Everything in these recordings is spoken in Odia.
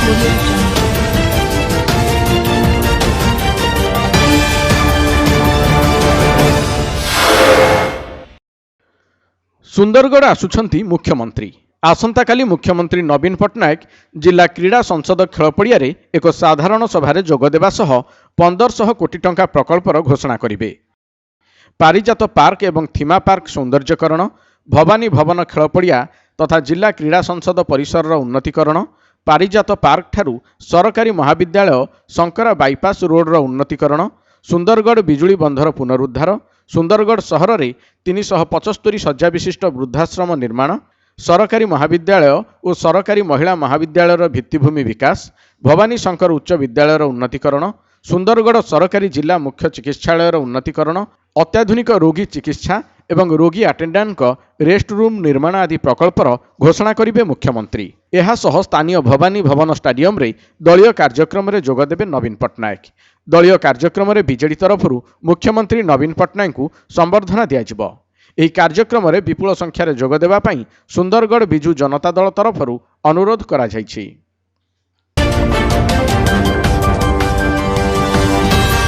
Audio Jungle. Sundargarh ଆସୁଛନ୍ତି ମୁଖ୍ୟମନ୍ତ୍ରୀ। ଆସନ୍ତାକାଲି ମୁଖ୍ୟମନ୍ତ୍ରୀ ନବୀନ ପଟ୍ଟନାୟକ ଜିଲ୍ଲା କ୍ରୀଡ଼ା ସଂସଦ ଖେଳ ପଡ଼ିଆରେ ଏକ ସାଧାରଣ ସଭାରେ ଯୋଗଦେବା ସହ 1500 କୋଟି ଟଙ୍କା ପ୍ରକଳ୍ପର ଘୋଷଣା କରିବେ। ପାରିଜାତ ପାର୍କ ଏବଂ ଥିମା ପାର୍କ ସୌନ୍ଦର୍ଯ୍ୟକରଣ, ଭବାନୀ ଭବନ ଖେଳ ପଡ଼ିଆ ତଥା ଜିଲ୍ଲା କ୍ରୀଡ଼ା ସଂସଦ ପରିସରର ଉନ୍ନତିକରଣ, ପାରିଜାତ ପାର୍କଠାରୁ ସରକାରୀ ମହାବିଦ୍ୟାଳୟ ଶଙ୍କରା ବାଇପାସ୍ ରୋଡର ଉନ୍ନତିକରଣ, ସୁନ୍ଦରଗଡ଼ ବିଜୁଳି ବନ୍ଧର ପୁନରୁଦ୍ଧାର, ସୁନ୍ଦରଗଡ଼ ସହରରେ 375 ଶଯ୍ୟା ବିଶିଷ୍ଟ ବୃଦ୍ଧାଶ୍ରମ ନିର୍ମାଣ, ସରକାରୀ ମହାବିଦ୍ୟାଳୟ ଓ ସରକାରୀ ମହିଳା ମହାବିଦ୍ୟାଳୟର ଭିତ୍ତିଭୂମି ବିକାଶ, ଭବାନୀ ଶଙ୍କର ଉଚ୍ଚ ବିଦ୍ୟାଳୟର ଉନ୍ନତିକରଣ, ସୁନ୍ଦରଗଡ଼ ସରକାରୀ ଜିଲ୍ଲା ମୁଖ୍ୟ ଚିକିତ୍ସାଳୟର ଉନ୍ନତିକରଣ, ଅତ୍ୟାଧୁନିକ ରୋଗୀ ଚିକିତ୍ସା ଏବଂ ରୋଗୀ ଆଟେଣ୍ଡାଣ୍ଟଙ୍କ ରେଷ୍ଟ ରୁମ୍ ନିର୍ମାଣ ଆଦି ପ୍ରକଳ୍ପର ଘୋଷଣା କରିବେ ମୁଖ୍ୟମନ୍ତ୍ରୀ। ଏହାସହ ସ୍ଥାନୀୟ ଭବାନୀ ଭବନ ଷ୍ଟାଡିୟମରେ ଦଳୀୟ କାର୍ଯ୍ୟକ୍ରମରେ ଯୋଗଦେବେ ନବୀନ ପଟ୍ଟନାୟକ। ଦଳୀୟ କାର୍ଯ୍ୟକ୍ରମରେ ବିଜେଡି ତରଫରୁ ମୁଖ୍ୟମନ୍ତ୍ରୀ ନବୀନ ପଟ୍ଟନାୟକଙ୍କୁ ସମ୍ବର୍ଦ୍ଧନା ଦିଆଯିବ। ଏହି କାର୍ଯ୍ୟକ୍ରମରେ ବିପୁଳ ସଂଖ୍ୟାରେ ଯୋଗଦେବା ପାଇଁ ସୁନ୍ଦରଗଡ଼ ବିଜୁ ଜନତା ଦଳ ତରଫରୁ ଅନୁରୋଧ କରାଯାଇଛି।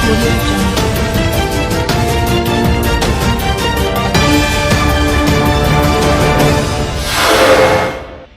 Audio